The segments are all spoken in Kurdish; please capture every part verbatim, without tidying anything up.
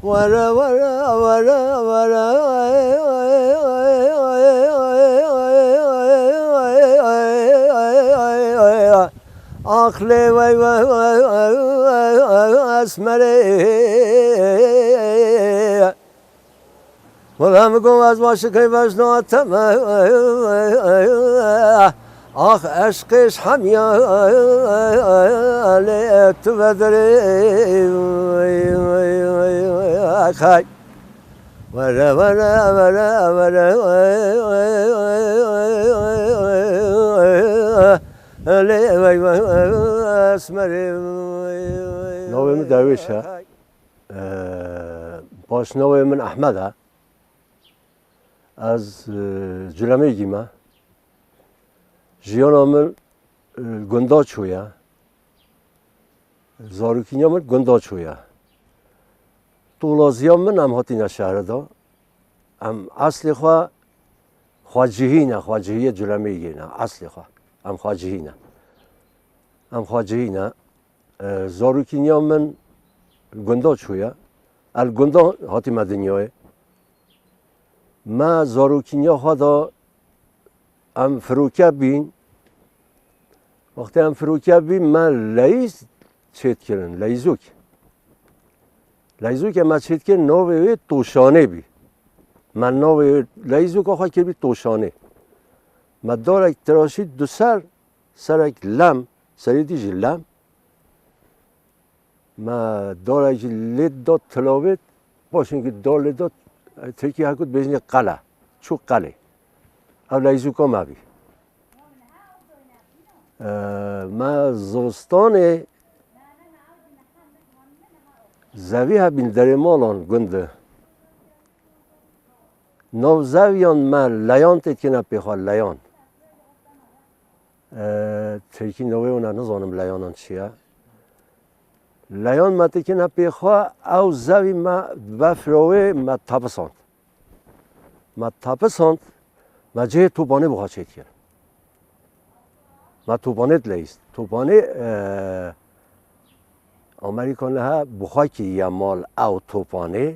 Were, were, were, were. Aqlê wey, wey, wey, esmerê. Wela min got ez başikê vejna te me. Ax eşqê ji hemiya lê tu vedirê. Xay. Were, were, were, were. Lê wey, wey, esmerê. Navê min Derwêş e. Ee, Paşnavê min Ehmed e. Ez, e, Culemêrgî me. Jiyana min, e, gunda çûye. Zarokîniya min gunda çûye. Tolaziya min em hatîne şehre de. Em eslê xwe xwecihî ne, xwecihiyê Culemêrgê ne, eslê xwe. Em xwecihî ne. Em xwecihî ne. E, zarokîniya min gunda çûye. El gunda hatîme dinyayê. Me zarokîniya xwe de em firoke bîn. Wextê em firoke bîn, me leyîz çêdikirin, leyîzok. Leyîzokê me çêdikir, navê wê Toşanê bî. Me navê leyîzoka xwe kiribî Toşanê. Me darek tiraşî du ser, serek lem, serê dî jî lem. Me darek jî lê da tilavêt, paşên ki dar lê da, Tirkî hekû dibêjinê qele, çû qelê. Ew leyzûka me bî. Ee, me zivistanê zevî hebîn derê malan gund de. Nav zeviyan me leyan têdikine pê xwe, leyan. Ee, Tirkî navê wana nizanim leyanan çi ye. Leyan me têkine pê xwe, ew zevî me vefra wê me tepisand. Me tepisand, me cihê topanê bi xwe çêdikir. Me topanê dileyîst. Topanê, ee, Amerîka niha bi xwe kiriye mal ew topanê.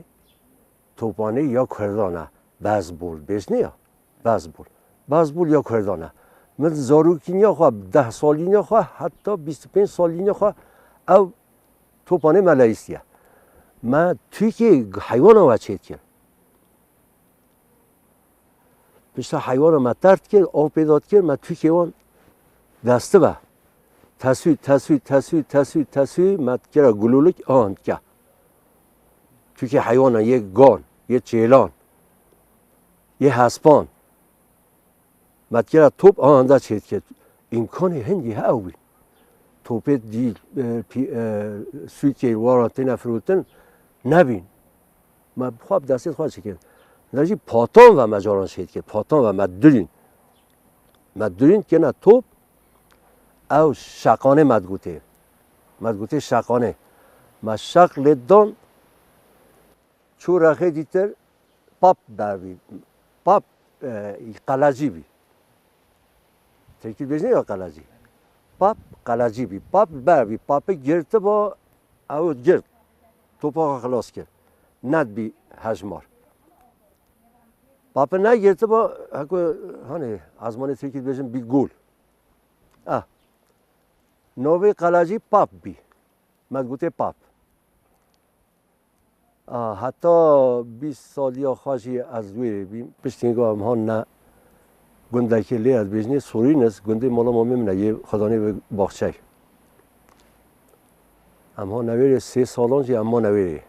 Topanê ya Kurdan e. Bezbol, bêjne ya. Bezbol. Bezbol ya Kurdan e. Min zarokîniya xwe, deh salîniya xwe, heta bîst û pênc salîniya xwe ew topanê me leyîstiye. Me tûkê heywana we çêdikir. Pişta heywana me tert kir, av pêda dikir, me tûkê wan destibe. Tesû, tesû, tesû, tesû, tesû, me dikira gulûlik, an dike. Tûkê heywana yê gan, yê çêlan, yê hespan. Me dikira top, an da çêdike. Îmkanê hindî he ew bî. Topê dî, e, pî-, e, sûkê waran têne firotin nebîn. Me bi xwe bi destê xwe çêkir. Lê jî patan ve me caran çêdikir. Patan ve me dirîn. Me dirîn kene top, ew şeqanê me digotê. Me digotê şeqanê. Me şeq lê dan, çû rexê dîtir, pap ber bî. Pap, e, qelecî bî. Tirkî dibêjin ya qelecî. Pap qelecî bî. Pap ber bî. Papê girtiba, ew girt. Topa xwe xilas kir. Nedibî hejmar. Papê negirtiba, heko, hani, ezmanê Tirkî dibêjin bî gol. Ah. Novê qelecî pap bî. Me digotê pap. A, heta bîst saliya xwe jî ez wê rê bîm. Piştî ku em hanine gundekê lê ez bêjinê Sorînis, gundê mala mamê min e, yê xwedanê ve baxçey. Em hanine wê rê sê salan jî em mane wê rê.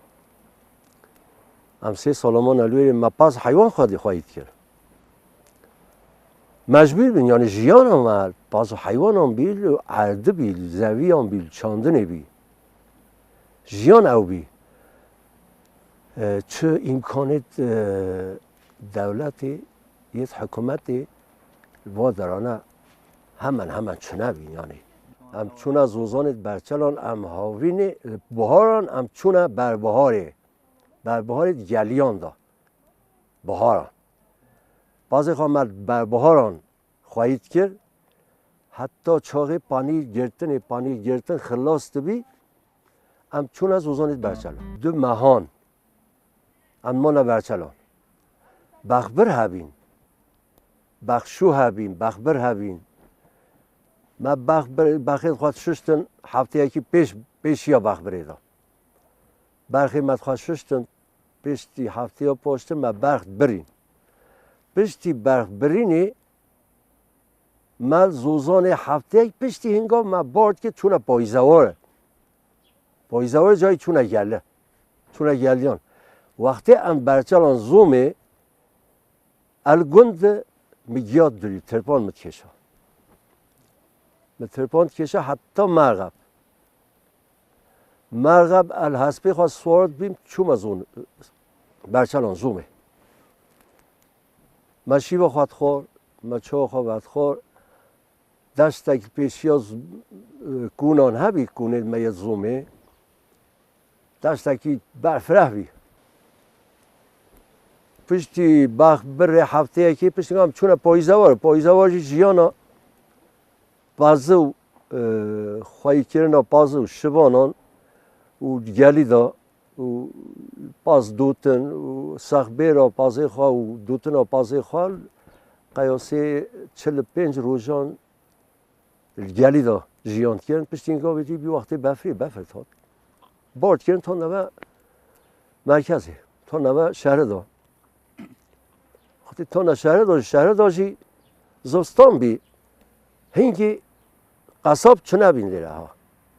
Em sê sala mane li wê rê me paz heywan xwedî xweyî dikir. Mecbûr bin, yani jiyana me paz heywanan bî, li erdî bî, li zeviyan bî, li çandinê bî. Jiyan ew bî. E, çi îmkanêt, e, dewletê, yêt hikûmetê, va derane hemen hemen çinebî, yani. Em çûne zozanê berçelan, em havînê, li biharan em çûne berbiharê. Berbiharê geliyan da. Biharan. Bazê xwe me berbiharan xweyî dikir. Heta çaxê panîr girtinê, panîr girtin xilas dibî. Em çûne zozanê berçelan. Du mehan Em mana Berçelan. Bexbir hebîn. Bexşû hebîn, bexbir hebîn. Me bexbir, bexê xwe dişuştin, hefteyekî pêş, pêşiya bexbirê de. Berxê me dixwe şuştin, piştî hefteya paştir me berx birîn. Piştî berx birînê me zozanê hefteyek piştî hingav me bar dikir çûne payîzewarê. Payîzewarê cayî çûne gele. Çûne geliyan. Wextê em Berçelan zomê, El Gund min giya dirî, tirpan min dikêşa. Min tirpan dikêşa heta Merxeb. Merxeb El Hespê xwe siwar dibîm, çûme zon, Berçelan zomê. Me şîva xwe dixwar, me çawa xwe vedixwar. Deştek pêşiya z-, e, kûnan hebî, kûnê me yê zomê. Deştekî berfireh bî. Piştî bexbirê hefteyekê, piştî em çûne payîzewar. Payîzewar jî jiyana pazî û, e, xweyîkirina pazî û şivanan û gelî de û paz dotin û sexbêra pazê xwe û dotina pazê xwe qeyasê çil û pênc rojan li gelî de jiyan dikirin. Piştî gavê jî bî wextê befrê, befr hat. Bar dikirin, ta neve merkezê, ta neve şehrê de. Wextê tona şehrê de, şehrê de jî zostan bî. Hingî qesab çinebîn lêre ha.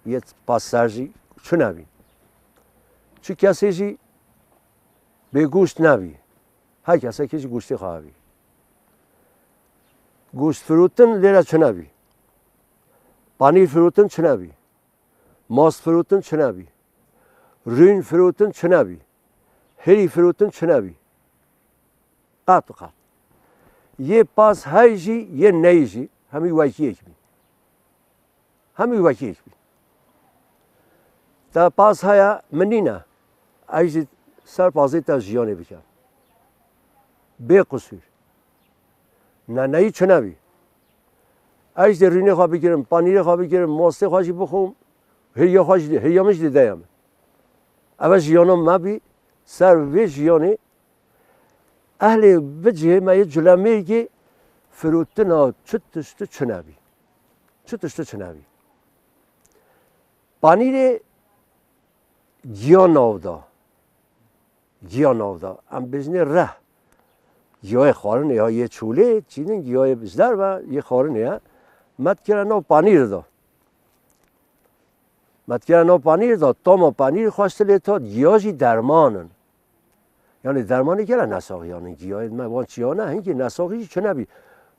Yê paser jî çinebîn. Çi kesê jî bêgoşt nebî. Her kesekî jî goştê xwe hebî. Goşt firotin lêre çinebî. Panîr firotin çinebî. Mast firotin çinebî. Rûn firotin çinebî. Hirî firotin çinebî. Qet û qet. Yê pas hey jî, yê ney jî, hemî wekî yek bî. Hemî wekî yek bî. Te pas heye, min nîne. Ey jî ser pazê te jiyanê bike. Bê qisûr. Neneyî çinebî. Ez jî dê rûnê xwe bigirim, panîrê xwe bigirim, mostê xwe jî bixwim, hiriya xwe jî, hiriya min jî dide ye min. Ev e jiyana me bî, ser vê jiyanê ehlê bi cihê me yê Culemêrgê firotina çi tişti çinebî. Çi tişti çinebî. Panîrê giya nav da. Giya nav da. Em bêjinê reh. Giyayê xwarinê ya yê çolê, çînin giyayê bizler ve yê xwarinê ye. Me dikire nav panîr da. Me dikire nav panîr da, tama panîr xweşti lê tat, giya jî derman in. Yani dermanê gele nesaxiyan in giyayê me, wan çiya ne, hingî nesaxî jî çinebî.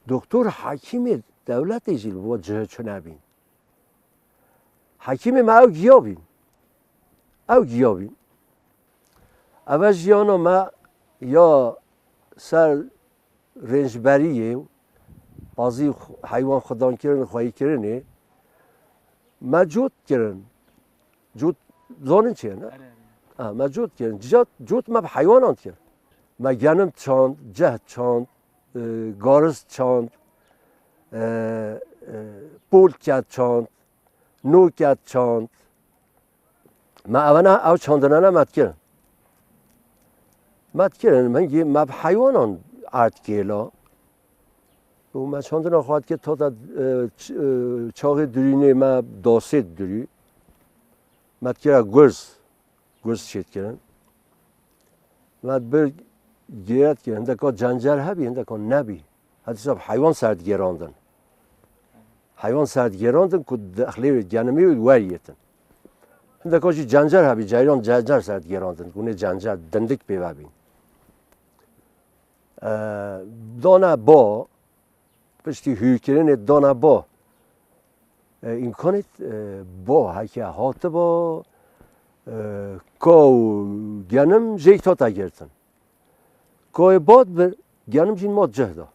Doktor, hekîmê dewletê jî li bo cihê çinebîn. Hekîmê me ew giya bîn. Ew giya bîn. Ev e jiyana me ya ser rêncberiyê, pazî heywan xudan kirin, xweyî kirinê. Me cot kirin. Cot zanin çi ye, ne? Erê, erê. Ha, me cot kirin. Cot, cot me bi heywanan dikir. Me genim çand, ceh çand, e, gariz çand, e, e, polket çand, noket çand. Me evena, ew çandinane me dikirin. Me dikirin, hingî me bi heywanan erd kêla. Û me çandina xwe dikir, tota, e, ç-, e, çaxê dirînê me dasê dirî. Me dikira gurz. Gurz çêdikirin. Me bir gêret kirin, hindeka cencer hebî, hindeka nebî. Heta sab heywan ser digêrandin. Heywan ser digêrandin ku dexlê wê, genimê wê weriyêtin. Hindeka jî cencer hebî, ceyran cencer ser digêrandin. Ku nê cencer dindik pê vebîn. E, dane ba, Piştî hûrkirinê dana ba. E, îmkanê, e, ba heke hatiba, e, ka û genim jêk hate girtin. Kayê bat bir, genim jîn ma cih da.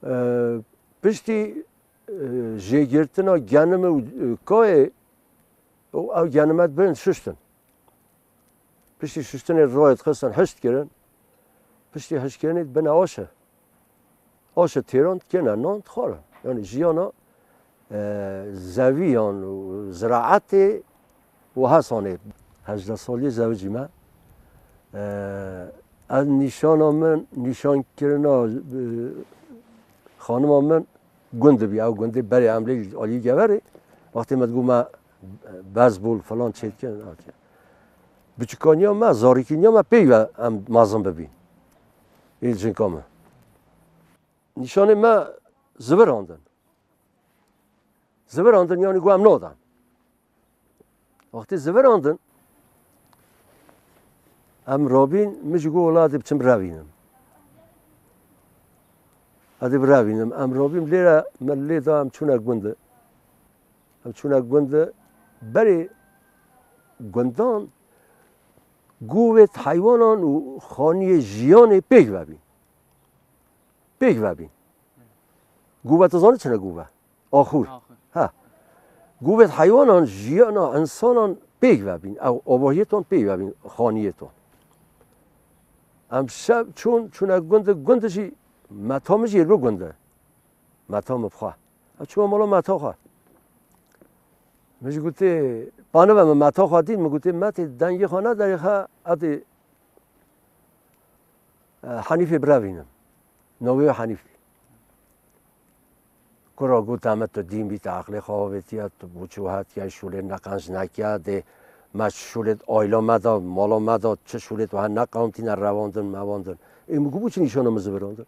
E, piştî, e, jêgirtina genim û, e, kayê, û ew genimet birin şuştin. Piştî şuştinê royê dixistin hişt kirin. Piştî hiştkirinê dibine aşe. Aşe têran dikene nan dixwarin. Yani jiyana, e, zeviyan û ziraetê û hesanê. Hejdeh saliyê zewicî me. Ee, ez nîşana min, nîşankirina, e, xanima min gund bî. Ew gundê berê em lê alî Geverê. Wextê me digot me bezbol falan çêdikin, hatiye. Biçûkaniya me, zarokîniya me pêk ve em mezin bibîn. Ê jinka min. Nîşanê me zivirandin. Zivirandin, yanî ku em nadan. Wextê zivirandin, em rabîn, min jî got, wela, ez ê biçim birevînim. Ez ê birevînim. Em rabîn, lêre me lê da, em çûne gund. Em çûne gund. Berê gundan, govêt heywanan û xaniyê jiyanê pêk vebîn. Pêk vebîn. Gove, tu zanî çi ne gove? Axur. Axur. Ha. Govêt heywanan, jiyana însanan pêk vebîn. Ew avahiyêtan pêk vebîn, xaniyêtan. Em şev çûn, çûne gund, gund jî meta min jî yê li gund e. Meta min bi xwe. Em çûme mala meta xwe. Min jî gotê, panive min meta xwe dît, min gotê, metê dengê xwe nederê xe, etê, e, Henîfê birevînim. Navê wê Henîf bî. Kura got, "Deme tu dîn bî, tu eqlê xwe avêtiye, tu bo çi wiha tiya şûlê neqenc nekiya, dê me şûlê ayla me da, mala me da, çi şûlê tu wiha neqewimtîne revandin, mevandin." Ê min got, "Bo çi nîşana min zivirandin?"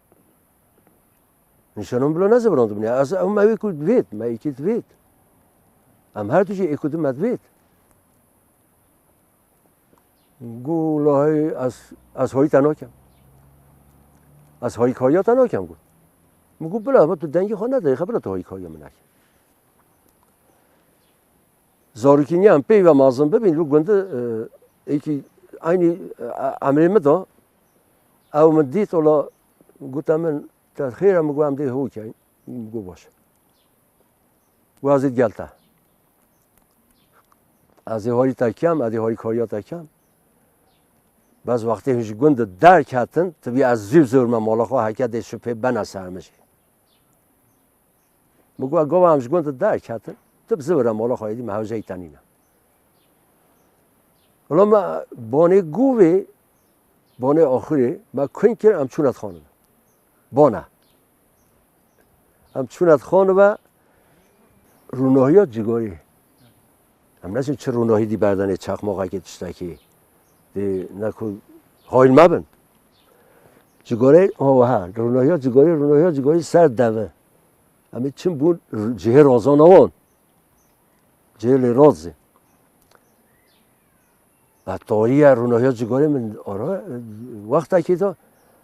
Nîşana min bila nezivirandibûn. Ya ez, ew me wê ku divêt, me êkî divêt. Em her du jî êk û du me divêt. Got, "Lahê ez, ez hayî te nakem. Ez hayîkariya te nakem," got. Min got, "Bila, ama tu dengê xwe nederê, xe bila tu hayîkariya min neke." Zarokîniya em pê ve mezin bibîn, li gund, e, êkî eynî, e, emrê min da. Ew min dît, wela gote min, "Te xêr e?" Min got, "Em dê ho keyn." Min got, "Baş e." Got, "Ez ê gel te. Ez ê harî te kem, ez ê harîkariya te kem. Bes wextê hûn ji gund derketin, tu bî ez zû zûr me mala xwe, heke dê şipê bene ser min jî." Min got, "Gava em ji gund derketin, tu bi zû re mala xwe êdî, me hewceyî te nîne." Wela me bonê govê, bonê axurê me kûn kir, em çûne dixanê. Bana. Em çûne dixanê ve rûnahiya cigorê. Em neçin çi rûnahî dî berdenê, çaxmaxekê, tiştekî. Dê ne ku hayl mebin. Cigorê, ha, ha, rûnahiya cigorê, rûnahiya cigorê ser deve. Em ê çin bûn cihê razana wan. Cihê lê razê. Ve tariye rûnahiya cigorê min ara, wextekê de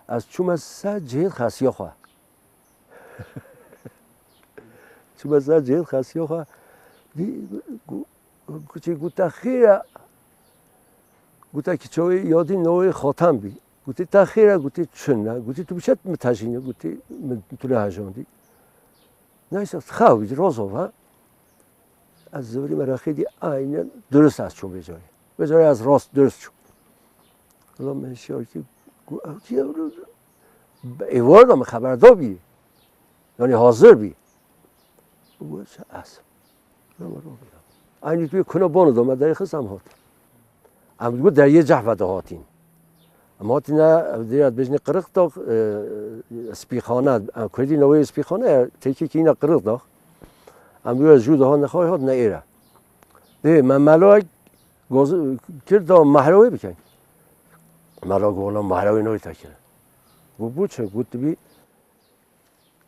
ez çûme ser cihê xesiya xwe. Çûme ser cihê xesiya xwe. Dî, gu-, gu-, kuçê gote xêr e. Gote ki çawê yadî navê Xatem bî. Gote te xêr e, gote çi ne. Gote tu bi çi min tejîne, gote min tu nehejandî. Neyse, xew bî, rozo ve. Ez zivirî me rexê dî, aynen durust ez çûm vê carê. Vê carê ez rast durust çûm. Wela min hişyar kir, got, "Ew çi ye?" Êvar da min xeber da bî. Yanî hazir bî. Got, "Ez." Wela min rû. Aynî tu kuna bonu da me derê xist em hat. Em digot deriyê Cehve de hatîn. Em hatîne, ev dêya dibêjinê Qiriqdax, e, spîxane, em kurdî newê spîxane ye, têkê kîna Qiriqdax. Em diyor jû de hatine xwe hatine êre. Dê me melayek goz kir da mehra wê bikeyn. Mela got, "Wela mehra wê nayê te kirin." Got, "Bo çi?" Got, "Tu bî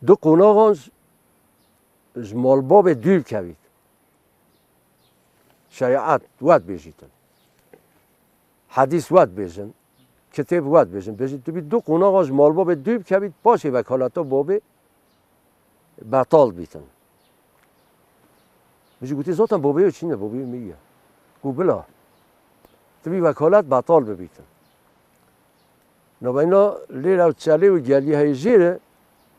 du qonaxan ji, ji malbabê dûr bikevît. Şerîet wet bêjîtin. Hedîs wet bêjin. Kitêb wet bêjin. Bêjin, tu bî du qonaxa ji malbabê dûr bikevît, paşê vekaleta babê betal bîtin." Min jî gotî, "Zaten babê wê çîne, babê wê miriye." Got, "Bila. Tu bî vekalet betal bibîtin." Navbeyna lêre û çelê û geliyê heyî jêre,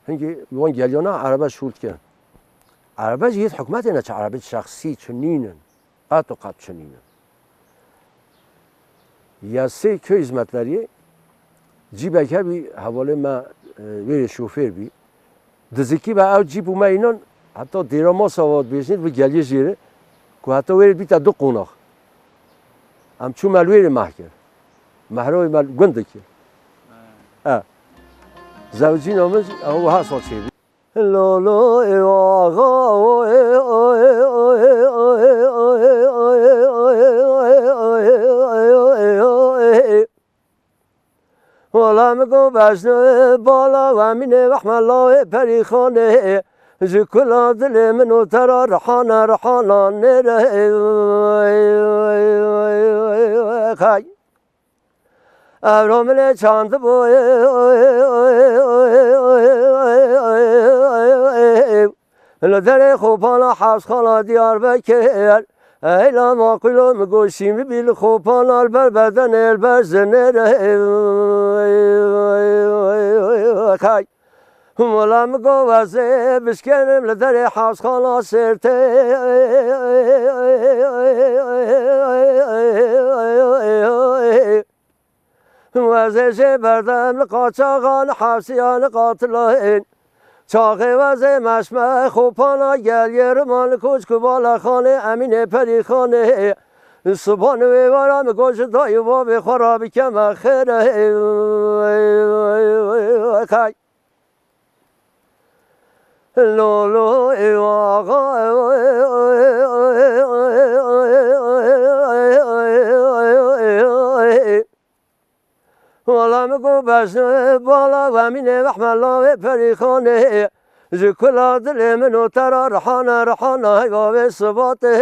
hingî wan geliyana erebe şûl dikin. Erebe jî yêt hikûmetê ne, çi erebe şexsî, çi nînin. Qet û qet çi nînin. Ya sê köy hizmetleriyê cîbek hebî, hevalê me, e, wê şofêr bî. Dizikî be ew cîb û me înan, heta dêra masa ve dibêjin, bi geliyê jêre, ku heta wê bîte du qonax. Em çûme li wê meh kir. Mehroyê me gundekî. E. Zewcîna min jî ew wiha sal çêbû. Lolo ê axa, o ê, o ê, o ê, o ê, o ê, o ê, o ê, o ê, o ê, o ê, o ê, o ê. Wala min got bejno bala we mînê wehme lawê perîxanê. Ji kula dilê min û te re rihane, rihana nêre. Kay. Evro min ê çandibû. Li derê xopana hewsxana Diyarbekir. Eyla maqûlo min got şîmî bî li xopana li ber bedenê li ber zinêre. Kay. Wala min got wezê bişkênim li derê hewsxana Sêrtê. Wezê jê berdem li qaçaxan hewsiyan qatilayên. Çaxê wezê meşme xopana gel yê riman li koçku balexanê Emînê Perîxanê. Siban wê wara min got ji dayî û bavê xwe re bikeme xêre. Kay. Lolo ê axa. Wala min got bejno bala we mînê wehme lawê perîxanê. Ji kula dilê min û te re rihane, rihane heyva wê sibatê.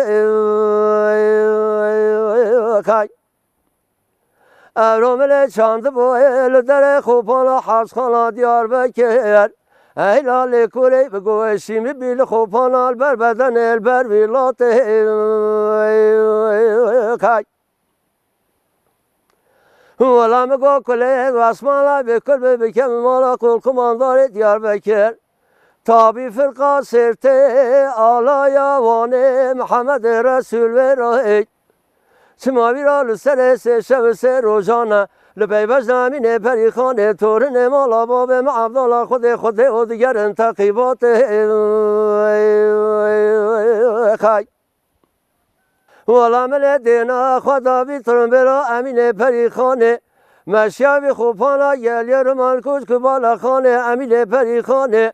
Kay. Evro min ê çandibû ê li derê xopana hewsxana Diyarbekir. Eyla lêkolê bi goşî min bî li xopana li ber bedenê li ber wîlatê. Kay. Wela min got kulê esmana bê kul bi bikem mala qol kumandarê Diyarbekir. Tabî firqa Sêrtê alaya Wanê Mihemedê Resûl wê rayê. Çima vîra li serê sê şev û sê rojan e, li peyvejna Emînê Perîxanê, torinê mala bavê me Evdala Xwedê, Xwedê û digerin teqîbatê. Kay. Wela milê dêna xwe davî tirimbêra Emînê Perîxanê. Meşya vî xopana geliyê riman koç ku bala xanê Emînê Perîxanê.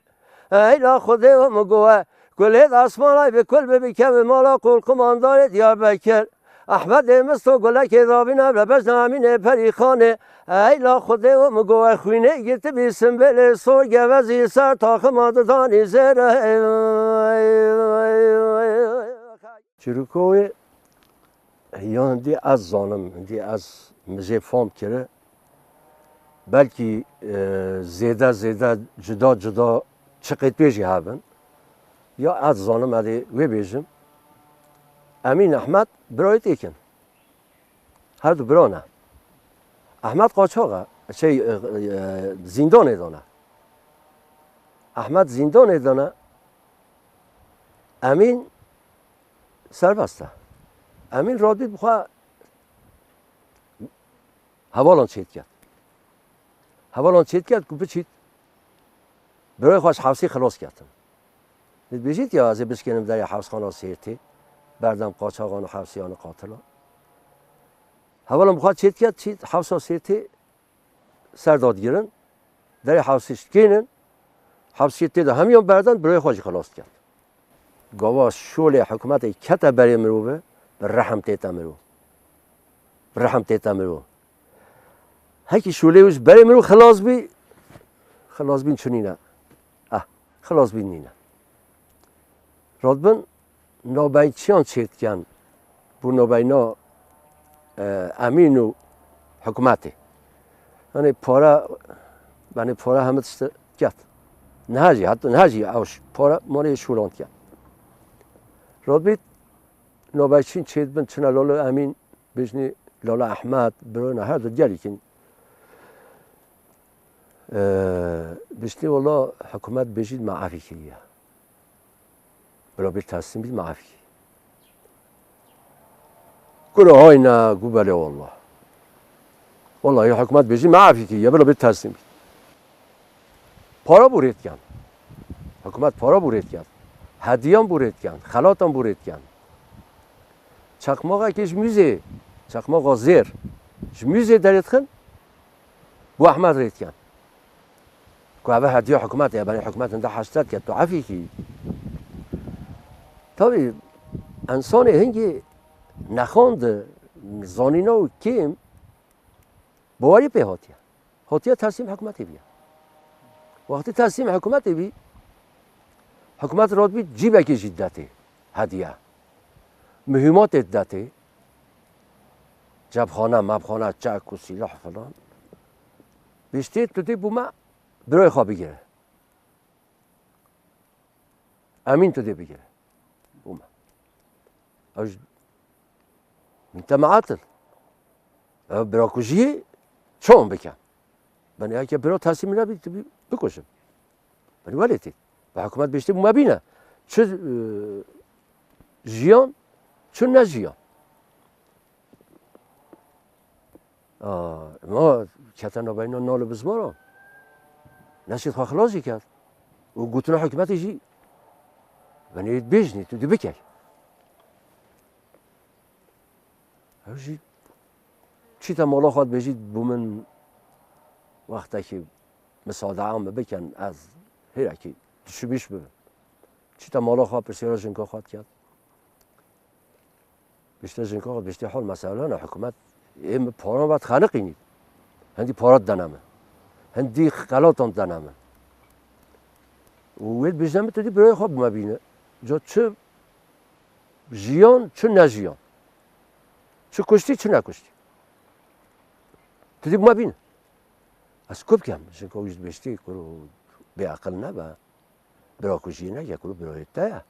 Eyla Xwedê û min gowe. Kulê dasmanay bi kul bi bikeve mala qol kumandarê Diyarbekir. Ehmedê Misto gulekê davîna ve bejna Emînê Perîxanê. Eyla Xwedê û min gowe xwînê girtibî simbêlê sor gevezî ser taxima didanî zêre. Çîroka wê, yan hindî ez zanim, hindî ez, min jê fam kiri. Belkî, e, zêde zêde cuda cuda çiqê wê jî hebin. Ya ez zanim, ez ê wê bêjim. Emîn Ehmed birayê têk in. Her du bira ne. Ehmed qaçax e, şey, e, e, zîndanê de ne. Ehmed zîndanê de ne. Emîn serbest e. Emîn radî bi xwe hevalan çêdiket. Hevalan çêdiket ku biçît, birayê xwe ji hewsê xilas ketin. Dibêjît ya ez ê bişkênim derê hewsxana Sêrtê, berdem qaçaxan û hewsiyan û qatilan. Hevalan bi xwe çêdiket, çît hewsa Sêrtê ser dadigirin, derê hewsê şikênin, hewsê tê de hemiyan berdan, birayê xwe jî xilas dikin. Gava şolê hikûmetê kete berê mirovi, bi rehm tête mirov. Bi rehm tête mirov. Hekî şolê wî ji berê mirov xilas bî, xilasbîn çi nîne. Ah, xilasbîn nîne. Radbin, navbeyçiyan çêdikiyan, bo navbeyna, e, Emîn û hikûmetê. Yanî pare, yanî pare heme tişt ket. Niha jî, heta niha jî ew ş-, pare malê şûlan ket. Radbît, navbeyçîn çêdibin, çine Lala Emîn, bêjnî Lala Ehmed, birayna her du gelîkin. E, bêjnî wela hikûmet bêjît me efî kiriye. Bila bir teslim bît, me efî. Gula hayna, gu belê wallah. Wallahî hikûmet bêjî me efî kiriye, bila bir teslim bît. Para bû rêdikan. Hikûmet para bû rêdikan. Hediyan bû rêdikan. Xelatan bû rêdikan. Çaqmaxekê ji muzê, çaqmaxa zêr. Ji muzê derê dixin, bo Ehmed rê dikin. Ku ev hediya hikûmetê ye, benê hikûmet hinda heştet ke tu efî kî. Tabî, însanê hingî nexwend, zanîna û kêm bawerî pê hatiye. Hatiye teslîm hikûmetê biye. Wextî teslîm hikûmetê bî, hikûmet radibî cîbekê jî detê hediye. Muhîmatê detê. Cebxane, mebxane, çek û sîlah filan. Biştî tu dê bû me birayê xwe bigire. Emîn tu dê bigire. Bû me. Ew ji min te meatil. Ev birakujiyê çawan bike? Ben eke bira teslîm nebî, tu bî bikujin. Ben welê tê. Bi hikûmet bêştê bû me bîne. Çi, e, jiyan, çi ne jiyan. Aa, ma kete navbeyna nal û bizmaran. Neşêt xwe xilas jî kir. Û gotina hikûmetê jî, venê bêjnî, tu dê bikey. Ew jî çîte mala xwe dibêjî, bû min wextekî misadea min bikin, ez hêrekî tişibîş bibim. Çîte mala xwe pirsiyara jinka xwe diket. Bişte jinka xwe, biştê hal meselana hikûmet ê min paran ve dixeniqînî. Hindî para didene min. Hindî xelatan didene min. Û wê dibêjne min, tu dî birayê xwe bû me bîne. Ca çi jiyan, çi ne jiyan. Çi kuştî, çi nekuştî. Tu dî bû me bîne. Ez ku bikem? Jinka wî ji bêştî kuro bêaqil nebe. Bira ku jiyê neke, kuro birayê te ye.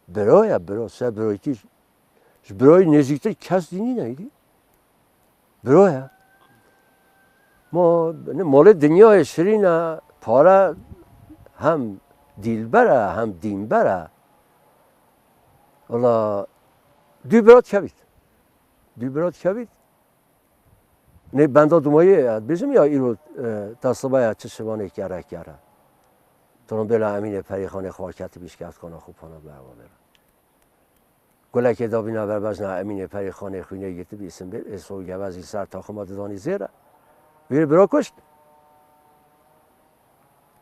Bira ye, bira, ser birayîtî ji birayî nêzîktir kes dî nîne îdî. Bira ye. Ma, ne, malê dinyayê şirîn e, pare hem dîlber e, hem dînber e. Wala, dû bira dikevît. Dû bira dikevît. Nê benda dumayê, ez bêjim ya îro, e, ta siba ya çi şivanê kere kere. Trombêla Emînê Perîxanê xwe ketibî şikeftkana xwe pana bi ewa bêra. Gulekê dabîna berbejna Emînê Perîxanê xwînê girtibî simbêl, ê so gevezî ser taxima didanî zêre. Wî bira kuşt.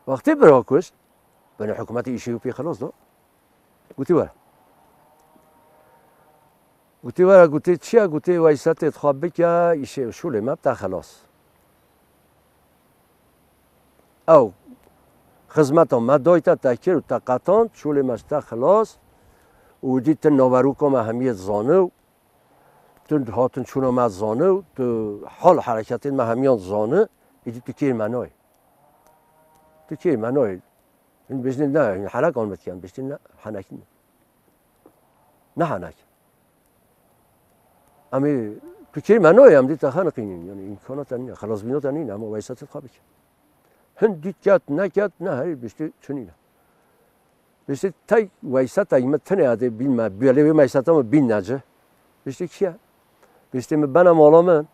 Wextê bira kuşt, benê hikûmetê îşê wî pê xilas da. Gotî were. Gotî were, gotî çi ye? Gotî weysetê xwe bike, îşê şûlê me bite xilas. Ew xizmeta me dayî te, te kir û te qetand, şûlê me ji te xilas û dî tu naveroka me hemiyê zaniw, tu hatin çûna me zaniw, tu hal hereketên me hemiyan zani, îdî tu kêr me nayê. Tu kêr me nayê. Hûn bêjin ne, hûn henek an me dikin, bêjin ne, henek ne. Ne henek. Em ê, tu kêr me nayê, em dê te xeniqînin, yani îmkanata nîne, xelasbînata nîne, em weysetê xwe bikin. Hin dît ket, neket, ne herî biştê çi nîne. Biştê tey weyseta me tine ya dê bîn me, belê wê weyseta me bîn nece. Biştê kî ye? Biştê min bena mala min.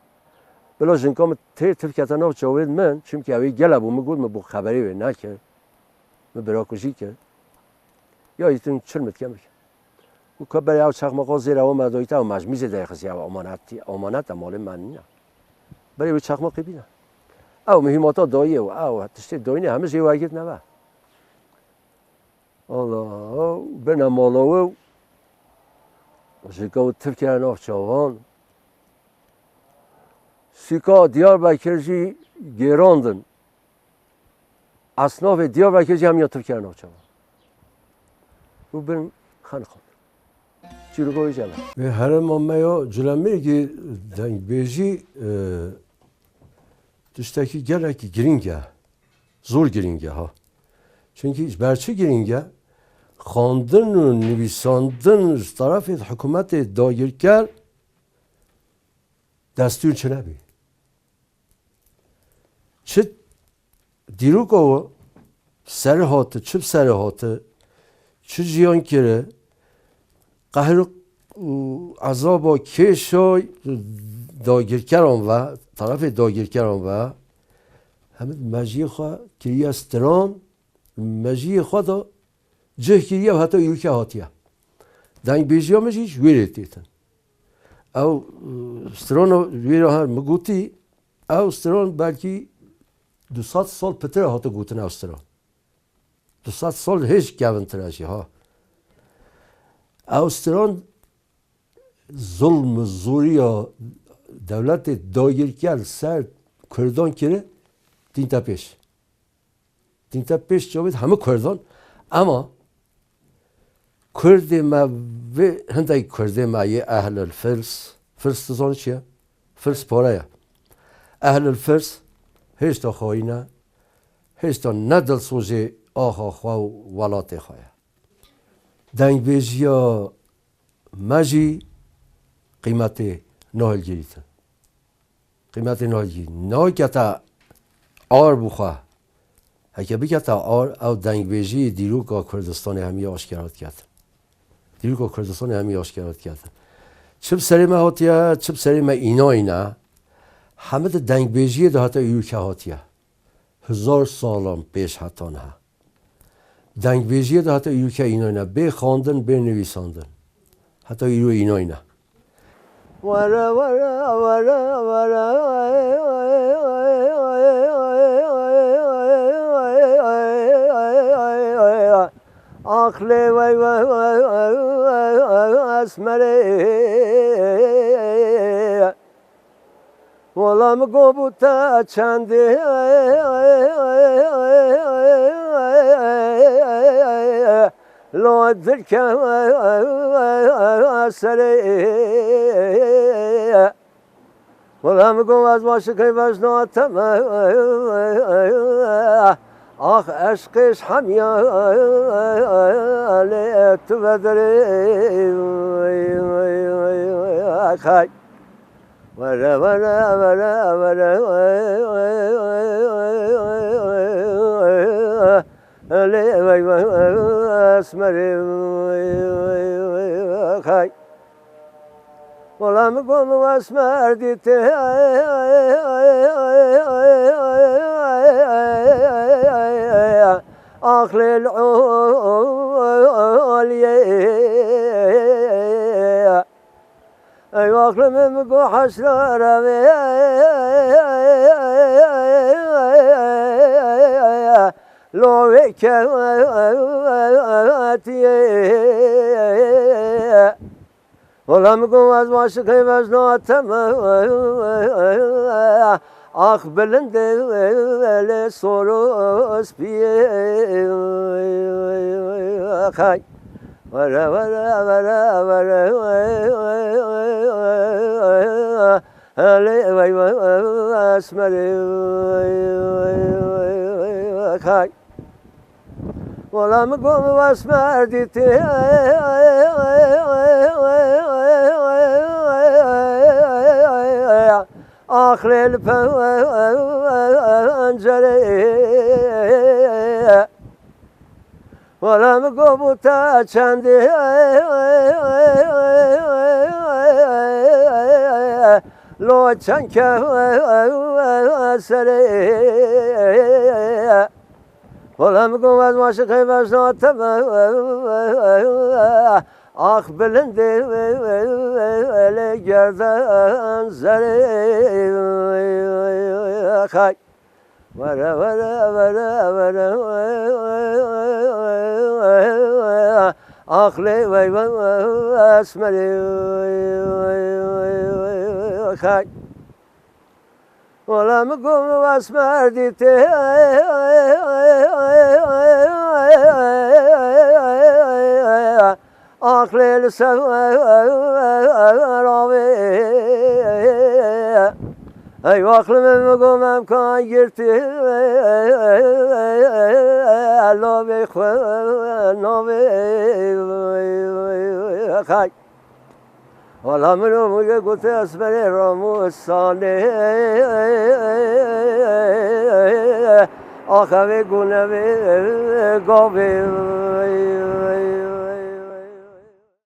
Bila jinka min tê tirkete nav çavên min, çimkî ew ê gele bû, min got, min bû xeberê wê neke. Min bira ku jî ke. Ya îtin çil min dike min. Û ka berê ew çaxmaqa zêre ew me doyta ew me ji mîzê derxistiye ew amanetî, amaneta malê me nîne. Berê wê çaxmaqê bîne. Ew muhîmata dayî ew, ew tiştê dayînê hemî jê wergirt neve. Allah, bine mala we û ji ka û tirkere nav çavan. Sûka Diyarbekir jî gêrandin. Esnafê Diyarbekir jî hemiya tirkere nav çavan. Û bin xeniqan. Çîroka wê jî ev e. Wê herêma me ya Culemêrgê dengbêjî, e, tiştekî gelekî girîng e. Zor girîng e ha. Çunkî ji ber çi girîng e? Xwendin û nivîsandin ji terefê hikûmetê dagirker destûr çinebî. Çi dîroka we serê hati, çi bi serê hati, çi jiyan kiri, qehr û ezaba kêşa dagirkeran ve, terefê dagirkeran ve, hemî mejiyê xwe kiriye stiran, mejiyê xwe de cih kiriye û heta îroke hatiye. Dengbêjiya min jî ji wê rê têtin. Ew, e, strona wî re her min gotî, ew stron belkî du sed sal pitir e hate gotin ew stron. Du sed sal hêj kevintir e jî ha. Ew stron zulm û zoriya dewletê dagirker li ser Kurdan kiri, tînte pêş. Tînte pêş çavêt hemû Kurdan. Ema Kurdê me vê, hindek Kurdê me yê ehlil Firs, Firs tu zanî çi ye? Firs pare ye. Ehlil Firs hêşta xayîn e, hêşta ne dilsozê axa xwe û welatê xwe ye. Dengbêjiya me jî qîmetê nahilgirîtin. Qîmetê nahilgirîtin. Nakete ar bixwe. Heke bikete ar, ew dengbêjiyê dîroka Kurdistanê hemî aşkera diketin. Dîroka Kurdistanê hemî aşkera diketin. Çi bi serê me hatiye, çi bi serê me înayne, hemî di dengbêjiyê de heta îroke hatiye. Hezar salan pêş heta niha. Dengbêjiyê de heta îroke înayne. Bê xwendin, bê nivîsandin. Heta îro înayne. Were, were, were, were. Aqlê wey, wey, wey, wey, esmerê. Wela min got bû te çendê lo dilke serê. Wela min got ez maşikê vejna te me. Ax eşqê ji hemiya lê tu vedirê. Kay. Were, were, were, were. Lê wey, wey, esmerê, wey, wey, wey, wey, kay. Wela min got min esmer dîtê. Aqlê li oliyê. Ey aqlê min, min got heşra revê. Lo wê kewetiyê. Wela min got ez maşikê vejna te me. Ax bilindê lê sor û spiyê. Xey. Were, were, were, were. Elê wey, wey, esmerê. Xey. Wela min got esmer dîtê. Aqlê li pencerê. Wela min got bû te çendê. Lo çend ke serê. Wela min got ez maşikê vejna te me. Ax bilindê lê gerden zerê. Xey. Were, were, were, were. Aqlê wey, wey, esmerê. Xey. Wela min got esmer dîtê. Aqlê li ser ravê. Ey aqlê min, min got em kan girtî. Lavê xwe navê. Xey. Wela min û min gote esmerê ramusanê. Axavê gunevê gavê.